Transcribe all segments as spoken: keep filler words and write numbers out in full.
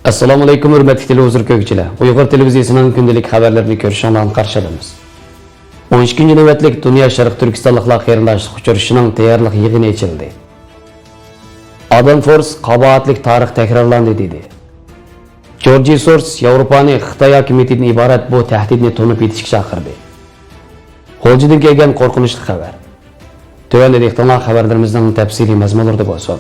ئەسسالامۇئەلەيكۇم، ھۆرمەتلىك تېلېۋىزور كۆرگۈچىلەر! ئۇيغۇر تېلېۋىزىيىسىنىڭ كۈندىلىك خەۋەرلىرىنى كۆرۈشۈڭلارنى قارشى ئالىمىز. ئون ئىككىنچى نۆۋەتلىك دۇنيا شەرقىي تۈركىستانلىقلار قېرىنداشلىق ئۇچرىشىشىنىڭ تەييارلىق يىغىنى ئېچىلدى. ئادام فورس قاباھەتلىك تارىخ تەكرارلاندى دېدى. جورجى سورس ياۋروپانى خىتاي ھاكىمىيىتىدىن ئىبارەت بۇ تەھدىتنى تونۇپ يېتىشكە چاقىردى. غۇلجىدىن كەلگەن قورقۇنچلۇق خەۋەر. تۆۋەندە دىققىتىڭلار خەۋەرلىرىمىزنىڭ تەپسىلىي مەزمۇنلىرىدا بولسۇن.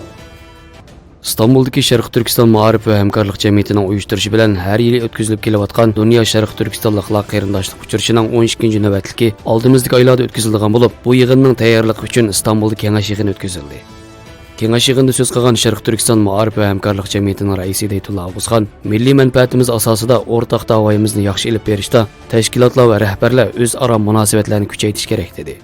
ئىستانبۇلدىكى شەرقىي تۈركىستان مائارىپ ۋە ھەمكارلىق جەمئىيىتىنىڭ ئۇيۇشتۇرۇشى بىلەن ھەر يىلى ئۆتكۈزۈلۈپ كېلىۋاتقان دۇنيا شەرقىي تۈركىستانلىقلار قېرىنداشلىق ئۇچرىشىشىنىڭ ئون ئىككىنچى نۆۋەتلىكى ئالدىمىزدىكى ئايلاردا ئۆتكۈزۈلىدىغان بولۇپ، بۇ يىغىننىڭ تەييارلىقى ئۈچۈن ئىستانبۇلدا كېڭەش يىغىنى ئۆتكۈزۈلدى. كېڭەش يىغىنىدا سۆز قىلغان شەرقىي تۈركىستان مائارىپ ۋە ھەمكارلىق جەمئىيىتىنىڭ رەئىسى ھىدايەتۇللا ئوغۇزخان، مىللىي مەنپەئەتىمىز ئاساسىدا ئورتاق داۋايىمىزنى ياخشى ئېلىپ بېرىشتا تەشكىلاتلار ۋە رەھبەرلەر ئۆزئارا مۇناسىۋەتلەرنى كۈچەيتىشى كېرەك، دېدى.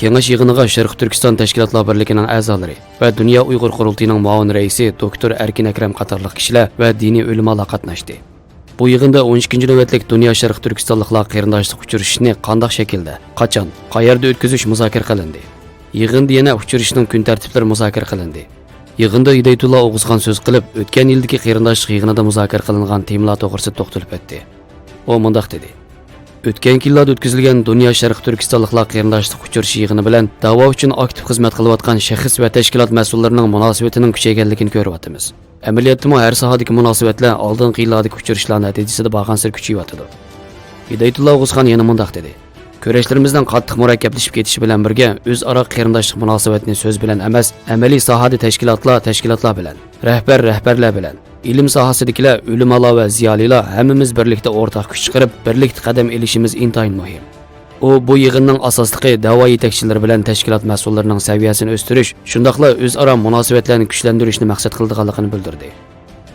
كېڭەش يىغىنىغا شەرقىي تۈركىستان تەشكىلاتلار بىرلىكىنىڭ ئەزالىرى ۋە دۇنيا ئۇيغۇر قۇرۇلتىيىنىڭ مۇئاۋىن رەئىسى دوكتور ئەركىن ئەكرەم قاتارلىق كىشىلەر ۋە دىنىي ئۆلىمالار قاتناشتى. بۇ يىغىندا ئون ئىككىنچى نۆۋەتلىك دۇنيا شەرقىي تۈركىستانلىقلار قېرىنداشلىق ئۇچرىشىشىنى قانداق شەكىلدە، قاچان، قەيەردە ئۆتكۈزۈش مۇزاكىرە قىلىندى. يىغىندا يەنە ئۇچرىشىشنىڭ كۈن تەرتىپلىرى مۇزاكىرە قىلىندى. يىغىندا ھىدايەتۇللا ئوغۇزخان سۆز قىلىپ، ئۆتكەن يىلدىكى قېرىنداشلىق يىغىنىدا مۇزاكىرە قىلىنغان تېمىلار توغرىسىدا توختىلىپ ئۆتتى. ئۇ مۇنداق دېدى: ئۆتكەنكى يىللاردا ئۆتكۈزۈلگەن دۇنيا شەرقىي تۈركىستانلىقلار قېرىنداشلىق ئۇچرىشىشى يىغىنى بىلەن داۋا ئۈچۈن ئاكتىپ خىزمەت قىلىۋاتقان شەخس ۋە تەشكىلات مەسئۇللىرىنىڭ مۇناسىۋىتىنىڭ كۈچەيگەنلىكىنى كۆرۈۋاتىمىز. ئەمەلىيەتتىمۇ ھەر ساھەدىكى مۇناسىۋەتلەر ئالدىنقى يىللاردىكى ئۇچرىشىشلار نەتىجىسىدە بارغانسېرى كۈچىيىۋاتىدۇ. ھىدايەتۇللا ئوغۇزخان يەنە مۇنداق دېدى: كۈرەشلىرىمىزنىڭ قاتتىق مۇرەككەپلىشىپ كېتىشى بىلەن بىرگە، ئۆزئارا قېرىنداشلىق مۇناسىۋەتنى سۆز بىلەن ئەمەس، ئەمەلىي ساھەدە تەشكىلاتلار تەشكىلاتلار بىلەن، رەھبەر رەھبەرلەر بىلەن، ئىلىم ساھەسىدىكىلەر، ئۆلىمالار ۋە زىيالىيلار ھەممىمىز بىرلىكتە ئورتاق كۈچ چىقىرىپ، بىرلىكتە قەدەم ئېلىشىمىز ئىنتايىن مۇھىم. ئۇ بۇ يىغىننىڭ ئاساسلىقى دەۋا يېتەكچىلىرى بىلەن تەشكىلات مەسئۇللىرىنىڭ سەۋىيەسىنى ئۆستۈرۈش، شۇنداقلا ئۆزئارا مۇناسىۋەتلەرنى كۈچلەندۈرۈشنى مەقسەت قىلىدىغانلىقىنى بىلدۈردى.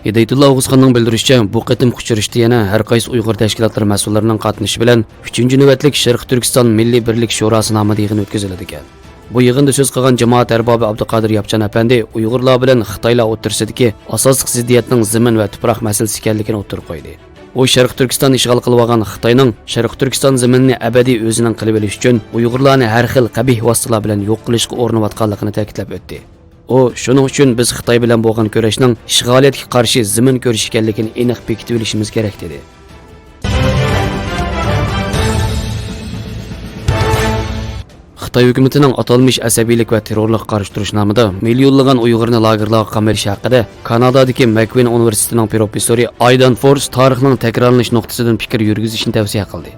ھىدايەتۇللا ئوغۇزخاننىڭ بىلدۈرۈشىچە، بۇ قېتىمقى ئۇچرىشىشتا يەنە ھەر قايسى ئۇيغۇر تەشكىلاتلىرى مەسئۇللىرىنىڭ قاتنىشىشى بىلەن ئۈچىنچى نۆۋەتلىك شەرقىي تۈركىستان مىللىي بىرلىك شوراسى نامىدا يىغىن ئۆتكۈزۈلىدىكەن. بۇ يىغىندا سۆز قىلغان جامائەت ئەربابى ئابدۇقادىر ياپچان ئەپەندى ئۇيغۇرلار بىلەن خىتايلار ئوتتۇرىسىدىكى ئاساسلىق زىددىيەتنىڭ زېمىن ۋە تۇپراق مەسىلىسى ئىكەنلىكىنى ئوتتۇرىغا قويدى. ئۇ شەرقىي تۈركىستاننى ئىشغال قىلىۋالغان خىتاينىڭ شەرقىي تۈركىستان زېمىنىنى ئەبەدىي ئۆزىنىڭ قىلىۋېلىش ئۈچۈن ئۇيغۇرلارنى ھەر خىل قەبىھ ۋاسىتىلار بىلەن يوق قىلىشقا ئۇرۇنۇۋاتقانلىقىنى تەكىتلەپ ئۆتتى. ئۇ شۇنىڭ ئۈچۈن بىز خىتاي بىلەن بولغان كۈرەشنىڭ ئىشغالىيەتكە قارشى زېمىن كۈرىشى ئىكەنلىكىنى ئېنىق بېكىتىۋېلىشىمىز كېرەك، دېدى. خىتاي ھۆكۈمىتىنىڭ ئاتالمىش ئەسەبىيلىك ۋە تېررورلۇققا قارشى تۇرۇش نامىدا مىليونلىغان ئۇيغۇرنى لاگېرلارغا قامىلىشى ھەققىدە كانادادىكى مەكۋىن ئۇنىۋېرسىتېتىنىڭ پروفېسسورى ئايدان فورس تارىخنىڭ تەكرارلىنىش نۇقتىسىدىن پىكىر يۈرگۈزۈشنى تەۋسىيە قىلدى.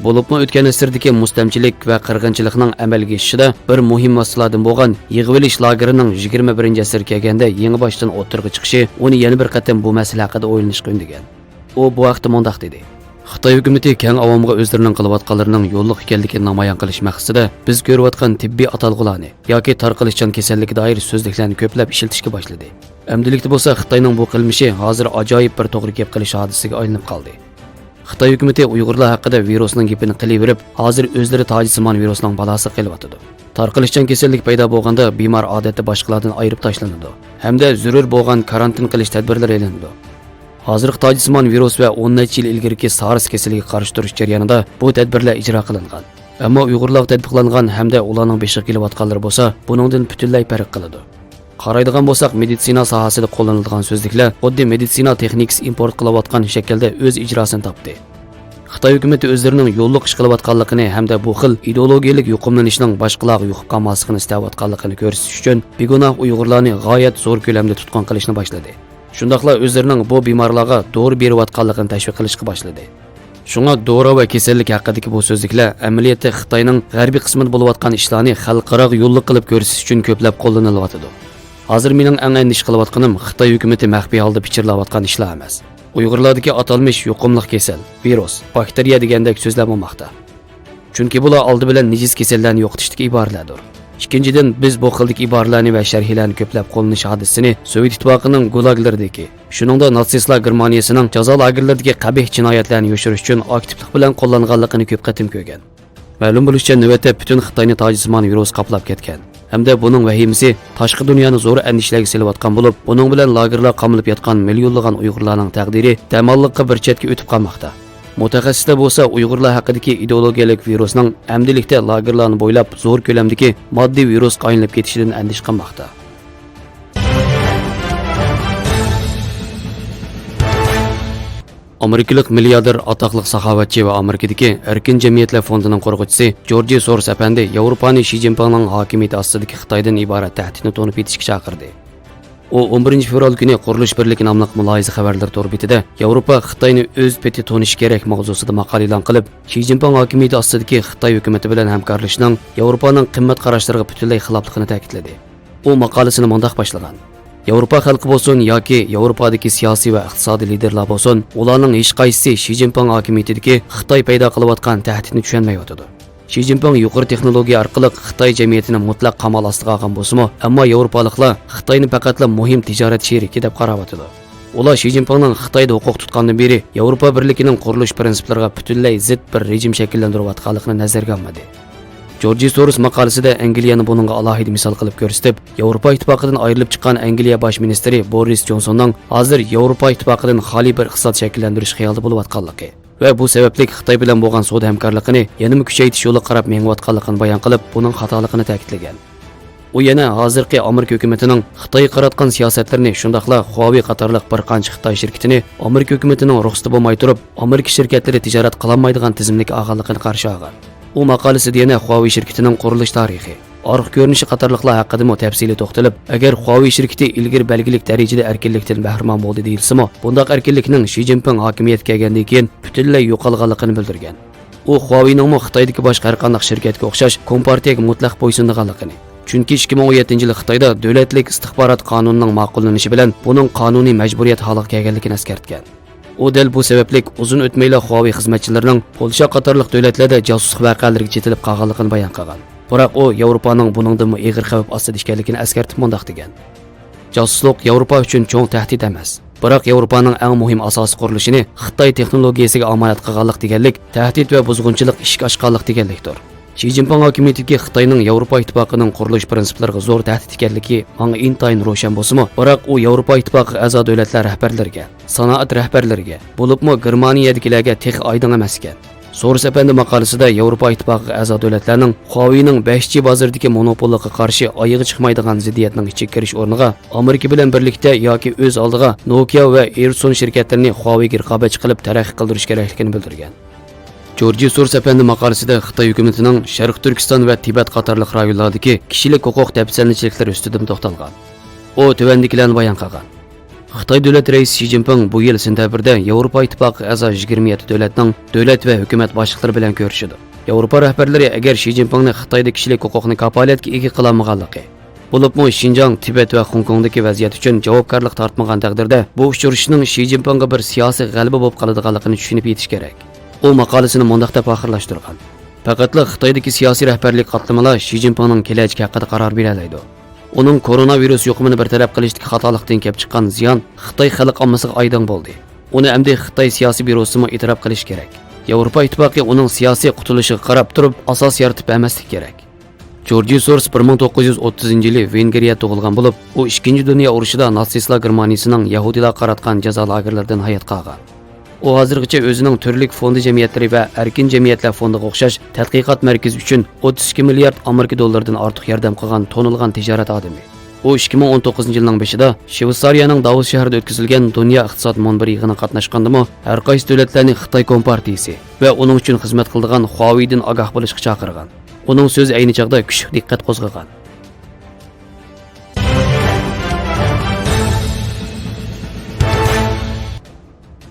بولۇپمۇ ئۆتكەن ئەسىردىكى مۇستەمچىلىك ۋە قىرغىنچىلىقنىڭ ئەمەلگە ئېشىشىدا بىر مۇھىم ۋاسىتىلاردىن بولغان يىغىۋېلىش لاگېرىنىڭ يىگىرمە بىرىنچى ئەسىرگە كەلگەندە يېڭى باشتىن ئوتتۇرىغا چىقىشى ئۇنى يەنە بىر قېتىم بۇ مەسىلە ھەققىدە ئويلىنىشقا ئۈندىگەن. ئۇ بۇ ھەقتە مۇنداق دېدى: خىتاي ھۆكۈمىتى كەڭ ئاۋامغا ئۆزلىرىنىڭ قىلىۋاتقانلىرىنىڭ يوللۇق ئىكەنلىكىنى نامايان قىلىش مەقسىتىدە، بىز كۆرۈۋاتقان تېببىي ئاتالغۇلارنى ياكى تارقىلىشچان كېسەللىككە دائىر سۆزلۈكلەرنى كۆپلەپ ئىشلىتىشكە باشلىدى. ئەمدىلىكتە بولسا خىتاينىڭ بۇ قىلمىشى ھازىر ئاجايىپ بىر توغرا گەپ قىلىش ھادىسىسىگە ئايلىنىپ قالدى. خىتاي ھۆكۈمىتى ئۇيغۇرلار ھەققىدە ۋىرۇسنىڭ گېپىنى قىلىۋېرىپ، ھازىر ئۆزلىرى تاجسىمان ۋىرۇسنىڭ بالاسىغا قېلىۋاتىدۇ. تارقىلىشچان كېسەللىك پەيدا بولغاندا بىمار ئادەتتە باشقىلاردىن ئايرىپ تاشلىنىدۇ ھەمدە زۆرۈر بولغان كارانتىن قىلىش تەدبىرلىرى ئېلىنىدۇ. ھازىرقى تاجسىمان ۋىرۇس ۋە ئون نەچچە يىل ئىلگىرىكى سارس كېسىلىگە قارشى تۇرۇش جەريانىدا بۇ تەدبىرلەر ئىجرا قىلىنغان. ئەمما ئۇيغۇرلارغا تەتبىقلانغان ھەمدە ئۇلارنىڭ بېشىغا كېلىۋاتقانلىرى بولسا بۇنىڭدىن پۈتۈنلەي پەرق قىلىدۇ. قارايدىغان بولساق، مېدىتسىنا ساھەسىدە قوللىنىلىدىغان سۆزلۈكلەر خۇددى مېدىتسىنا تېخنىكىسى ئىمپورت قىلىۋاتقان شەكىلدە ئۆز ئىجراسىنى تاپتى. خىتاي ھۆكۈمىتى ئۆزلىرىنىڭ يوللۇق ئىش قىلىۋاتقانلىقىنى ھەمدە بۇ خىل ئىدېئولوگىيەلىك يۇقۇملىنىشنىڭ باشقىلارغا يۇقۇپ قالماسلىقىنى ئىستەۋاتقانلىقىنى كۆرسىتىش ئۈچۈن، بىگۇناھ ئۇيغۇرلارنى غايەت زور كۆلەمدە تۇتقۇن قىلىشنى باشلىدى. شۇنداقلا ئۆزلىرىنىڭ بۇ بىمارلارغا دورا بېرىۋاتقانلىقىنى تەشۋىق قىلىشقا باشلىدى. شۇڭا دورا ۋە كېسەللىك ھەققىدىكى بۇ سۆزلۈكلەر ئەمەلىيەتتە خىتاينىڭ غەربىي قىسمىدا بولۇۋاتقان ئىشلارنى خەلقئاراغا يوللۇق قىلىپ كۆرسىتىش ئۈچۈن كۆپلەپ قوللىنىلىۋاتىدۇ. ھازىر مېنىڭ ئەڭ ئەندىشە قىلىۋاتقىنىم خىتاي ھۆكۈمىتى مەخپىي ھالدا پىچىرلاۋاتقان ئىشلار ئەمەس. ئۇيغۇرلاردىكى ئاتالمىش يۇقۇملۇق كېسەل، ۋىرۇس، باكتېرىيە دېگەندەك سۆزلەر بولماقتا. چۈنكى بۇلار ئالدى بىلەن نىجىس كېسەللەرنى يوقىتىشتىكى ئىبارىلەردۇر. ئىككىنچىدىن، بىز بۇ خىلدىكى ئىبارىلەرنى ۋە شەرھلەرنى كۆپلەپ قوللىنىش ھادىسىسىنى سوۋېت ئىتتىپاقىنىڭ گۇلاگلىرىدىكى، شۇنىڭدا ناتسىستلار گېرمانىيىسىنىڭ جازا لاگېرلىرىدىكى قەبىھ جىنايەتلەرنى يوشۇرۇش ئۈچۈن ئاكتىپلىق بىلەن قوللانغانلىقىنى كۆپ قېتىم كۆرگەن. مەلۇم بولۇشىچە، نۆۋەتتە پۈتۈن خىتاينى تاجسىمان ۋىرۇس قاپلاپ كەتكەن ھەمدە بۇنىڭ ۋەھىمىسى تاشقى دۇنيانى زور ئەندىشىلەرگە سېلىۋاتقان بولۇپ، بۇنىڭ بىلەن لاگېرلار قامىلىپ ياتقان مىليونلىغان ئۇيغۇرلارنىڭ تەقدىرى دەماللىققا بىر چەتكە ئۆتۈپ قالماقتا. مۇتەخەسسىسلەر بولسا ئۇيغۇرلار ھەققىدىكى ئىدېئولوگىيەلىك ۋىرۇسنىڭ ئەمدىلىكتە لاگېرلارنى بويلاپ زور كۆلەمدىكى ماددىي ۋىرۇسقا ئايلىنىپ كېتىشىدىن ئەندىشە قىلماقتا. ئامېرىكىلىق مىلياردېر، ئاتاقلىق ساخاۋەتچى ۋە ئامېرىكىدىكى ئەركىن جەمئىيەتلەر فوندىنىڭ قۇرغۇچىسى جورجى سوروس ئەپەندى ياۋروپانى شى جىنپىڭنىڭ ھاكىمىيىتى ئاستىدىكى خىتايدىن ئىبارەت تەھدىتنى تونۇپ يېتىشكە چاقىردى. ئۇ ئون بىرىنچى فېۋرال كۈنى قۇرۇلۇش بىرلىكى ناملىق مۇلاھىزە خەۋەرلىرى تور بېتىدە ياۋروپا خىتاينى ئۆز پېتى تونۇشى كېرەك ماۋزۇسىدا ماقالە ئېلان قىلىپ، شى جىنپىڭ ھاكىمىيىتى ئاستىدىكى خىتاي ھۆكۈمىتى بىلەن ھەمكارلىشىشنىڭ ياۋروپانىڭ قىممەت قاراشلىرىغا پۈتۈنلەي خىلاپلىقىنى تەكىتلىدى. ئۇ ماقالىسىنى مۇنداق باشلىغان: ياۋروپا خەلقى بولسۇن ياكى ياۋروپادىكى سىياسىي ۋە ئىقتىسادىي لىدېرلار بولسۇن، ئۇلارنىڭ ھېچقايسىسى شى جىنپىڭ ھاكىمىيىتىدىكى خىتاي پەيدا قىلىۋاتقان تەھدىتنى چۈشەنمەيۋاتىدۇ. شى جىنپىڭ يۇقىرى تېخنولوگىيە ئارقىلىق خىتاي جەمئىيىتىنى مۇتلەق قامال ئاستىغا ئالغان بولسىمۇ، ئەمما ياۋروپالىقلار خىتاينى پەقەتلا مۇھىم تىجارەت شېرىكى دەپ قاراۋاتىدۇ. ئۇلار شى جىنپىڭنىڭ خىتايدا ھوقۇق تۇتقاندىن بېرى ياۋروپا بىرلىكىنىڭ قۇرۇلۇش پىرىنسىپلىرىغا پۈتۈنلەي زىت بىر رېجىم شەكىللەندۈرۈۋاتقانلىقىنى نەزەرگە ئالمىدى. جورجى سوروس ماقالىسىدە ئەنگلىيەنى بۇنىڭغا ئالاھىدە مىسال قىلىپ كۆرسىتىپ، ياۋروپا ئىتتىپاقىدىن ئايرىلىپ چىققان ئەنگلىيە باش مىنىستىرى بورىس جونسوننىڭ ھازىر ياۋروپا ئىتتىپاقىدىن خالىي بىر ئىقتىساد شەكىللەندۈرۈش خىيالىدا بولۇۋاتقانلىقى ۋە بۇ سەۋەبلىك خىتاي بىلەن بولغان سودا ھەمكارلىقىنى يەنىمۇ كۈچەيتىش يولىغا قاراپ مېڭىۋاتقانلىقىنى بايان قىلىپ، بۇنىڭ خاتالىقىنى تەكىتلىگەن. ئۇ يەنە ھازىرقى ئامېرىكا ھۆكۈمىتىنىڭ خىتايغا قاراتقان سىياسەتلىرىنى، شۇنداقلا خۇاۋېي قاتارلىق بىر قانچە خىتاي شىركىتىنى ئامېرىكا ھۆكۈمىتىنىڭ رۇخسىتى بولماي تۇرۇپ، ئامېرىكا شىركەتلىرى تىجارەت قىلالمايدىغان تىزىملىككە ئالغانلىقىنى قارشى ئالغان. ئۇ ماقالىسىدە يەنە خۇاۋېي شىركىتىنىڭ قۇرۇلۇش تارىخى، ئارقا كۆرۈنۈشى قاتارلىقلار ھەققىدىمۇ تەپسىلىي توختىلىپ، ئەگەر خۇاۋېي شىركىتى ئىلگىرى بەلگىلىك دەرىجىدە ئەركىنلىكتىن بەھرىمەن بولدى دېيىلسىمۇ، بۇنداق ئەركىنلىكنىڭ شى جىنپىڭ ھاكىمىيەتكە كەلگەندىن كېيىن پۈتۈنلەي يوقالغانلىقىنى بىلدۈرگەن. ئۇ خۇاۋېينىڭمۇ خىتايدىكى باشقا ھەرقانداق شىركەتكە ئوخشاش كومپارتىيەگە مۇتلەق بويسۇنىدىغانلىقىنى، چۈنكى ئىككى مىڭ ئون يەتتىنچى يىلى خىتايدا دۆلەتلىك ئىستىخبارات قانۇنىنىڭ ماقۇللىنىشى بىلەن بۇنىڭ قانۇنىي مەجبۇرىيەت ھالىغا كەلگەنلىكىنى ئەسكەرتكەن. ئۇ دەل بۇ سەۋەبلىك ئۇزۇن ئۆتمەيلا خۇاۋېي خىزمەتچىلىرىنىڭ پولشا قاتارلىق دۆلەتلەردە جاسۇسلۇق ۋەقەلىرىگە چېتىلىپ قالغانلىقىنى بايان قىلغان. بىراق ئۇ ياۋروپانىڭ بۇنىڭدىنمۇ ئېغىر خەۋپ ئاستىدا ئىكەنلىكىنى ئەسكەرتىپ مۇنداق دېگەن: جاسۇسلۇق ياۋروپا ئۈچۈن چوڭ تەھدىت ئەمەس، بىراق ياۋروپانىڭ ئەڭ مۇھىم ئاساسىي قۇرۇلۇشىنى خىتاي تېخنولوگىيىسىگە ئامانەت قىلغانلىق دېگەنلىك تەھدىت ۋە بۇزغۇنچىلىق ئىشىك ئاچقانلىق دېگەنلىكتۇر. شى جىنپىڭ ھاكىمىيىتىدىكى خىتاينىڭ ياۋروپا ئىتتىپاقىنىڭ قۇرۇلۇش پىرىنسىپلىرىغا زور تەھدىت ئىكەنلىكى ماڭا ئىنتايىن روشەن بولسىمۇ، بىراق ئۇ ياۋروپا ئىتتىپاقىغا ئەزا دۆلەتلەر رەھبەرلىرىگە، سانائەت رەھبەرلىرىگە، بولۇپمۇ گېرمانىيەدىكىلەرگە تېخى ئايدىڭ ئەمەس ئىكەن. سورۇس ئەپەندى ماقالىسىدە ياۋروپا ئىتتىپاقىغا ئەزا دۆلەتلەرنىڭ خۇاۋېينىڭ بەش جى بازىرىدىكى مونوپوللۇقىغا قارشى ئايىغى چىقمايدىغان زىددىيەتنىڭ ئىچىگە كىرىش ئورنىغا، ئامېرىكا بىلەن بىرلىكتە ياكى ئۆز ئالدىغا نوكىيا ۋە ئېرىسون شىركەتلىرىنى خۇاۋېيگە رىقابەتچى قىلىپ تەرەققىي قىلدۇرۇش كېرەكلىكىنى بىلدۈرگەن. جورجى سورس ئەپەندى ماقالىسىدە خىتاي ھۆكۈمىتىنىڭ شەرقىي تۈركىستان ۋە تىبەت قاتارلىق رايونلاردىكى كىشىلىك ھوقۇق دەپسەندىچىلىكلىرى ئۈستىدىمۇ توختالغان. ئۇ تۆۋەندىكىلەرنى بايان قىلغان: خىتاي دۆلەت رەئىسى شى جىنپىڭ بۇ يىل سېنتەبىردە ياۋروپا ئىتتىپاقىغا ئەزا يىگىرمە يەتتە دۆلەتنىڭ دۆلەت ۋە ھۆكۈمەت باشلىقلىرى بىلەن كۆرۈشىدۇ. ياۋروپا رەھبەرلىرى ئەگەر شى جىنپىڭنى خىتايدا كىشىلىك ھوقۇقنى كاپالەتكە ئىگە قىلالمىغانلىقى، بولۇپمۇ شىنجاڭ، تىبەت ۋە خوڭكوڭدىكى ۋەزىيەت ئۈچۈن جاۋابكارلىق تارتمىغان تەقدىردە، بۇ ئۇچرىشىشنىڭ شى جىنپىڭغا بىر سىياسىي غەلىبە بولۇپ قالىدىغانلىقىنى چۈشىنىپ يېتىش كېرەك. ئۇ ماقالىسىنى مۇنداق دەپ ئاخىرلاشتۇرغان: پەقەتلا خىتايدىكى سىياسىي رەھبەرلىك قاتلىمىلا شى جىنپىڭنىڭ كېلەچىكى ھەققىدە قارار بېرەلەيدۇ. ئۇنىڭ كورونا ۋىرۇس يۇقۇمىنى بىر تەرەپ قىلىشتىكى خاتالىقتىن كېلىپ چىققان زىيان خىتاي خەلق ئاممىسىغا ئايدىڭ بولدى. ئۇنى ئەمدى خىتاي سىياسىي بيۇروسىمۇ ئېتىراپ قىلىشى كېرەك. ياۋروپا ئىتتىپاقى ئۇنىڭ سىياسىي قۇتۇلۇشىغا قاراپ تۇرۇپ ئاساس يارىتىپ بەرمەسلىكى كېرەك. جورجى سورس بىر مىڭ توققۇز يۈز ئوتتۇزىنچى يىلى ۋېنگرىيەدە تۇغۇلغان بولۇپ، ئۇ ئىككىنچى دۇنيا ئۇرۇشىدا ناتسىستلار گېرمانىيىسىنىڭ يەھۇدىيلارغا قاراتقان جازا لاگېرلىرىدىن ھايات قالغان. ئۇ ھازىرغىچە ئۆزىنىڭ تۈرلۈك فوندى جەمئىيەتلىرى ۋە ئەركىن جەمئىيەتلەر فوندىغا ئوخشاش تەتقىقات مەركىزى ئۈچۈن ئوتتۇز ئىككى مىليارد ئامېرىكا دوللىرىدىن ئارتۇق ياردەم قىلغان تونۇلغان تىجارەت ئادىمى. ئۇ ئىككى مىڭ ئون توققۇزىنچى يىلنىڭ بېشىدا شۋېتسارىيەنىڭ داۋوس شەھىرىدە ئۆتكۈزۈلگەن دۇنيا ئىقتىساد مۇنبىرى يىغىنىغا قاتناشقاندىمۇ، ھەر قايسى دۆلەتلەرنى خىتاي كومپارتىيىسى ۋە ئۇنىڭ ئۈچۈن خىزمەت قىلىدىغان خۇاۋېيدىن ئاگاھ بولۇشقا چاقىرغان. ئۇنىڭ سۆزى ئەينى چاغدا كۈچلۈك دىققەت قوزغىغان.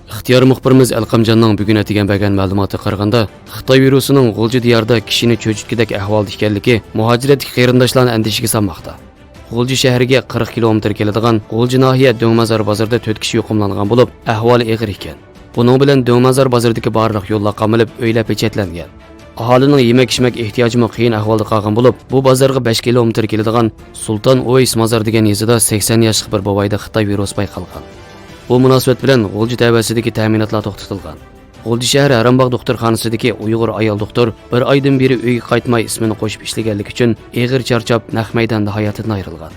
ئىختىيارىي مۇخبىرىمىز ئەلقەمجاننىڭ بۈگۈن ئەتىگەن بەرگەن مەلۇماتىغا قارىغاندا، خىتاي ۋىرۇسىنىڭ غۇلجا دىيارىدا كىشىنى چۆچۈتكۈدەك ئەھۋالدا ئىكەنلىكى مۇھاجىرەتتىكى قېرىنداشلارنى ئەندىشىگە سالماقتا. غۇلجا شەھىرىگە قىرىق كىلومېتىر كېلىدىغان غۇلجا ناھىيە دۆڭمازار بازىرىدا تۆت كىشى يۇقۇملانغان بولۇپ، ئەھۋالى ئېغىر ئىكەن. بۇنىڭ بىلەن دۆڭمازار بازىرىدىكى بارلىق يوللار قامىلىپ، ئۆيلەر پېچەتلەنگەن. ئاھالىنىڭ يېمەك-ئىچمەك ئېھتىياجىمۇ قىيىن ئەھۋالدا قالغان بولۇپ، بۇ بازارغا بەش كىلومېتىر كېلىدىغان سۇلتان ئۇۋەيس مازار دېگەن يېزىدا سەكسەن ياشلىق بىر بوۋايدا خىتاي ۋىرۇسى بايقالغان. بۇ مۇناسىۋەت بىلەن غۇلجا تەۋەسىدىكى تەمىناتلار توختىتىلغان. غۇلجا شەھەر ھەرەمباغ دوختۇرخانىسىدىكى ئۇيغۇر ئايال دوختۇر بىر ئايدىن بېرى ئۆيگە قايتماي ئىسمىنى قوشۇپ ئىشلىگەنلىكى ئۈچۈن ئېغىر چارچاپ نەق مەيداندا ھاياتىدىن ئايرىلغان.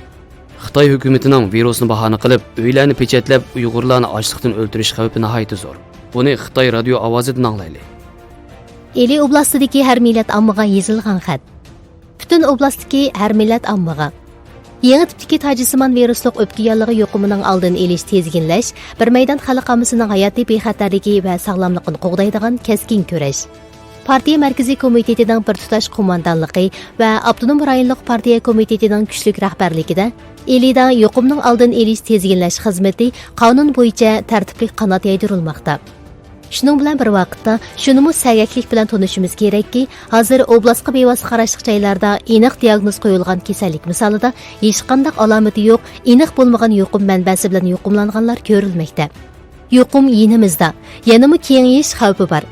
خىتاي ھۆكۈمىتىنىڭ ۋىرۇسنى باھانە قىلىپ، ئۆيلەرنى پېچەتلەپ، ئۇيغۇرلارنى ئاچلىقتىن ئۆلتۈرۈش خەۋپى ناھايىتى زور. بۇنى خىتاي رادىيو ئاۋازىدىن ئاڭلايلى. ئىلى ئوبلاستىدىكى ھەر مىللەت ئاممىغا يېزىلغان خەت. پۈتۈن ئوبلاستتىكى ھەر مىللەت ئاممىغا. يېڭى تىپتىكى تاجسىمان ۋىرۇسلۇق ئۆپكە ياللۇغى يۇقۇمىنىڭ ئالدىنى ئېلىش، تىزگىنلەش، بىر مەيدان خەلق ئاممىسىنىڭ ھاياتىي بىخەتەرلىكى ۋە ساغلاملىقىنى قوغدايدىغان كەسكىن كۈرەش. پارتىيە مەركىزىي كومىتېتىنىڭ بىر تۇتاش قوماندانلىقى ۋە ئاپتونوم رايونلۇق پارتىيە كومىتېتىنىڭ كۈچلۈك رەھبەرلىكىدە ئىلىدا يۇقۇمنىڭ ئالدىنى ئېلىش، تىزگىنلەش خىزمىتى قانۇن بويىچە تەرتىپلىك قانات يايدۇرۇلماقتا. شۇنىڭ بىلەن بىر ۋاقىتتا، شۇنىمۇ سەگەكلىك بىلەن تونۇشىمىز كېرەككى، ھازىر ئوبلاستقا بىۋاسىتە قاراشلىق جايلاردا ئېنىق دىياگنوز قويۇلغان كېسەللىك مىسالىدا ھېچقانداق ئالامىتى يوق، ئېنىق بولمىغان يۇقۇم مەنبەسى بىلەن يۇقۇملانغانلار كۆرۈلمەكتە. يۇقۇم يېنىمىزدا، يەنىمۇ كېڭىيىش خەۋپى بار.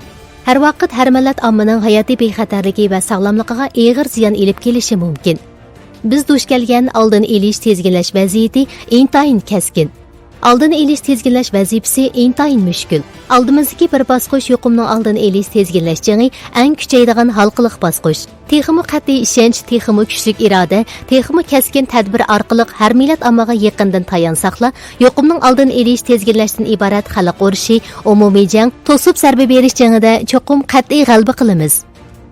ھەر ۋاقىت ھەر مىللەت ئاممىنىڭ ھاياتىي بىخەتەرلىكى ۋە ساغلاملىقىغا ئېغىر زىيان ئېلىپ كېلىشى مۇمكىن. بىز دۇچ كەلگەن ئالدىنى ئېلىش، تىزگىنلەش ۋەزىيىتى ئىنتايىن كەسكىن. ئالدىنى ئېلىش، تىزگىنلەش ۋەزىپىسى ئىنتايىن مۈشكۈل. ئالدىمىزدىكى بىر باسقۇچ يۇقۇمنىڭ ئالدىنى ئېلىش، تىزگىنلەش جېڭى ئەڭ كۈچەيدىغان ھالقىلىق باسقۇچ. تېخىمۇ قەتئىي ئىشەنچ، تېخىمۇ كۈچلۈك ئىرادە، تېخىمۇ كەسكىن تەدبىر ئارقىلىق ھەر مىللەت ئاممىغا يېقىندىن تايانساقلا، يۇقۇمنىڭ ئالدىنى ئېلىش، تىزگىنلەشتىن ئىبارەت خەلق ئۇرۇشى، ئومۇمىي جەڭ، توسۇپ زەربە بېرىش جېڭىدە چوقۇم قەتئىي غەلىبە قىلىمىز.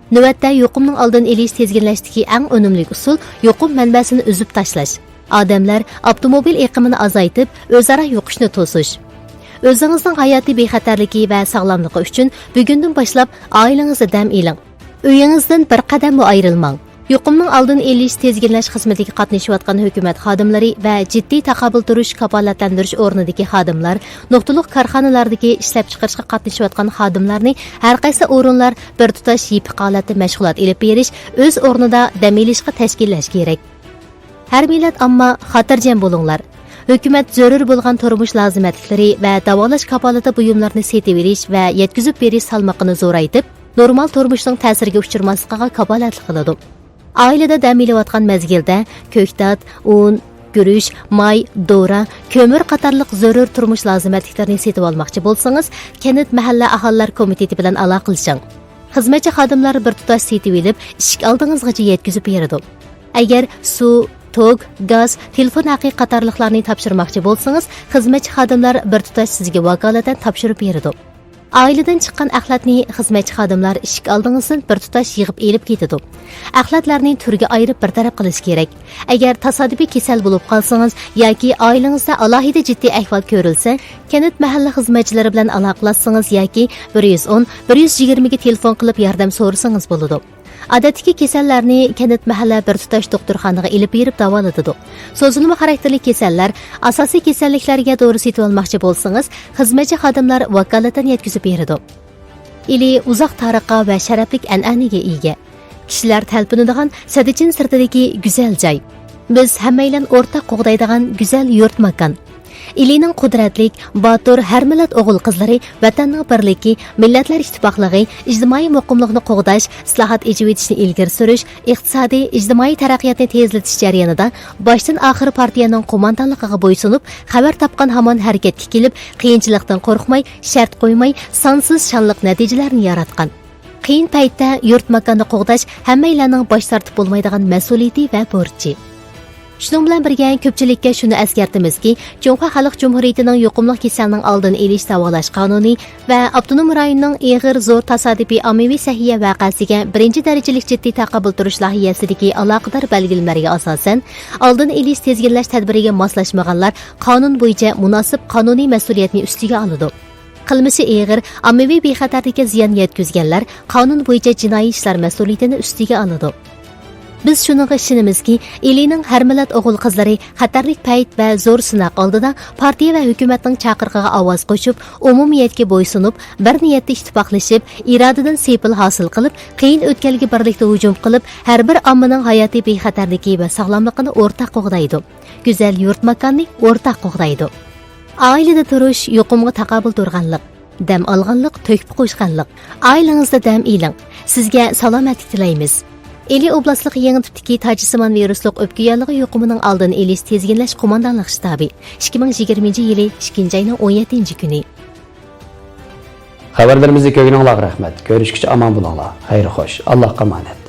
نۆۋەتتە يۇقۇمنىڭ ئالدىنى ئېلىش، تىزگىنلەشتىكى ئەڭ ئۈنۈملۈك ئۇسۇل يۇقۇم مەنبەسىنى ئۈزۈپ تاشلاش. ئادەملەر، ئاپتوموبىل ئېقىمىنى ئازايتىپ، ئۆزئارا يۇقۇشنى توسۇش. ئۆزىڭىزنىڭ ھاياتىي بىخەتەرلىكى ۋە ساغلاملىقى ئۈچۈن بۈگۈندىن باشلاپ ئائىلىڭىزدە دەم ئېلىڭ. ئۆيىڭىزدىن بىر قەدەممۇ ئايرىلماڭ. يۇقۇمنىڭ ئالدىنى ئېلىش، تىزگىنلەش خىزمىتىگە قاتنىشىۋاتقان ھۆكۈمەت خادىملىرى ۋە جىددىي تاقابىل تۇرۇش كاپالەتلەندۈرۈش ئورنىدىكى خادىملار، نۇقتىلىق كارخانىلاردىكى ئىشلەپچىقىرىشقا قاتنىشىۋاتقان خادىملارنى ھەرقايسى ئورۇنلار بىر تۇتاش يېپىق ھالەتتە مەشغۇلات ئېلىپ بېرىش، ئۆز ئورنىدا دەم ئېلىشقا تەشكىللەش كېرەك. ھەر مىللەت ئامما خاتىرجەم بولۇڭلار. ھۆكۈمەت زۆرۈر بولغان تۇرمۇش لازىمەتلىكلىرى ۋە داۋالاش كاپالىتى بۇيۇملىرىنى سېتىۋېلىش ۋە يەتكۈزۈپ بېرىش سالمىقىنى زورايتىپ، نورمال تۇرمۇشنىڭ تەسىرىگە ئۇچرىماسلىقىغا كاپالەتلىك قىلىدۇ. ئائىلىدە دەم ئېلىۋاتقان مەزگىلدە كۆكتات، ئۇن، گۈرۈچ، ماي، دورا، كۆمۈر قاتارلىق زۆرۈر تۇرمۇش لازىمەتلىكلىرىنى سېتىۋالماقچى بولسىڭىز، كەنت، مەھەللە ئاھالىلەر كومىتېتى بىلەن ئالاقىلىشىڭ. خىزمەتچى خادىملار بىر تۇتاش سېتىۋېلىپ، ئىشىك ئالدىڭىزغىچە يەتكۈزۈپ بېرىدۇ. ئەگەر سۇ، توك، گاز، تېلېفون ھەققى قاتارلىقلارنى تاپشۇرماقچى بولسىڭىز، خىزمەتچى خادىملار بىر تۇتاش سىزگە ۋاكالىتەن تاپشۇرۇپ بېرىدۇ. ئائىلىدىن چىققان ئەخلەتنى خىزمەتچى خادىملار ئىشىك ئالدىڭىزدىن بىر تۇتاش يىغىپ ئېلىپ كېتىدۇ. ئەخلەتلەرنى تۈرگە ئايرىپ بىر تەرەپ قىلىش كېرەك. ئەگەر تاسادىپىي كېسەل بولۇپ قالسىڭىز ياكى ئائىلىڭىزدە ئالاھىدە جىددىي ئەھۋال كۆرۈلسە، كەنت، مەھەللە خىزمەتچىلىرى بىلەن ئالاقىلاشسىڭىز ياكى بىر يۈز ئون، بىر يۈز يىگىرمىگە تېلېفون قىلىپ ياردەم سورىسىڭىز بولىدۇ. ئادەتتىكى كېسەللەرنى كەنت، مەھەللە بىر تۇتاش دوختۇرخانىغا ئېلىپ بېرىپ داۋالىتىدۇ. سوزۇلما خاراكتېرلىك كېسەللەر، ئاساسىي كېسەللىكلەرگە دورا سېتىۋالماقچى بولسىڭىز، خىزمەتچى خادىملار ۋاكالىتەن يەتكۈزۈپ بېرىدۇ. ئىلى ئۇزاق تارىخقا ۋە شەرەپلىك ئەنئەنىگە ئىگە. كىشىلەر تەلپۈنىدىغان سەددىچىن سىرتىدىكى گۈزەل جاي. بىز ھەممەيلەن ئورتاق قوغدايدىغان گۈزەل يۇرت ماكان. ئىلىنىڭ قۇدرەتلىك، باتۇر ھەر مىللەت ئوغۇل-قىزلىرى ۋەتەننىڭ بىرلىكى، مىللەتلەر ئىتتىپاقلىقى، ئىجتىمائىي مۇقىملىقنى قوغداش، ئىسلاھات، ئېچىۋېتىشنى ئىلگىرى سۈرۈش، ئىقتىسادىي، ئىجتىمائىي تەرەققىياتنى تېزلىتىش جەريانىدا باشتىن-ئاخىر پارتىيەنىڭ قوماندانلىقىغا بويسۇنۇپ، خەۋەر تاپقان ھامان ھەرىكەتكە كېلىپ، قىيىنچىلىقتىن قورقماي، شەرت قويماي، سانسىز شانلىق نەتىجىلەرنى ياراتقان. قىيىن پەيتتە يۇرت ماكاننى قوغداش ھەممەيلەننىڭ باش تارتىپ بولمايدىغان مەسئۇلىيىتى ۋە بۇرچى. شۇنىڭ بىلەن بىرگە، كۆپچىلىككە شۇنى ئەسكەرتىمىزكى، جۇڭخۇا خەلق جۇمھۇرىيىتىنىڭ يۇقۇملۇق كېسەلنىڭ ئالدىنى ئېلىش، داۋالاش قانۇنى ۋە ئاپتونوم رايوننىڭ ئېغىر زور تاسادىپىي ئاممىۋى سەھىيە ۋەقەسىگە بىرىنچى دەرىجىلىك جىددىي تاقابىل تۇرۇش لايىھەسىدىكى ئالاقىدار بەلگىلىمىلەرگە ئاساسەن، ئالدىنى ئېلىش، تىزگىنلەش تەدبىرىگە ماسلاشمىغانلار قانۇن بويىچە مۇناسىپ قانۇنىي مەسئۇلىيەتنى ئۈستىگە ئالىدۇ. قىلمىشى ئېغىر، ئاممىۋى بىخەتەرلىككە زىيان يەتكۈزگەنلەر قانۇن بويىچە جىنايى ئىشلار مەسئۇلىيىتىنى ئۈستىگە ئالىدۇ. بىز شۇنىڭغا ئىشىنىمىزكى، ئىلىنىڭ ھەر مىللەت ئوغۇل-قىزلىرى خەتەرلىك پەيت ۋە زور سىناق ئالدىدا پارتىيە ۋە ھۆكۈمەتنىڭ چاقىرىقىغا ئاۋاز قوشۇپ، ئومۇمىيەتكە بويسۇنۇپ، بىر نىيەتتە ئىتتىپاقلىشىپ، ئىرادىدىن سېپىل ھاسىل قىلىپ، قىيىن ئۆتكەلگە بىرلىكتە ھۇجۇم قىلىپ، ھەر بىر ئاممىنىڭ ھاياتىي بىخەتەرلىكى ۋە ساغلاملىقىنى ئورتاق قوغدايدۇ. گۈزەل يۇرت ماكاننى ئورتاق قوغدايدۇ. ئائىلىدە تۇرۇش يۇقۇمغا تاقابىل تۇرغانلىق، دەم ئالغانلىق، تۆھپە قوشقانلىق. ئائىلىڭىزدە دەم ئېلىڭ. سىزگە سالامەتلىك تىلەيمىز. ئىلى ئوبلاستلىق يېڭى تىپتىكى تاجسىمان ۋىرۇسلۇق ئۆپكە ياللۇغى يۇقۇمىنىڭ ئالدىنى ئېلىش، تىزگىنلەش قوماندانلىق شتابى، ئىككى مىڭ يىگىرمىنچى يىلى ئىككىنچى ئاينىڭ ئون يەتتىنچى كۈنى. خەۋەرلىرىمىزنى كۆرگىنىڭلارغا رەھمەت. كۆرۈشكىچە ئامان بولۇڭلار. خەير خوش. ئاللاھقا ئامانەت.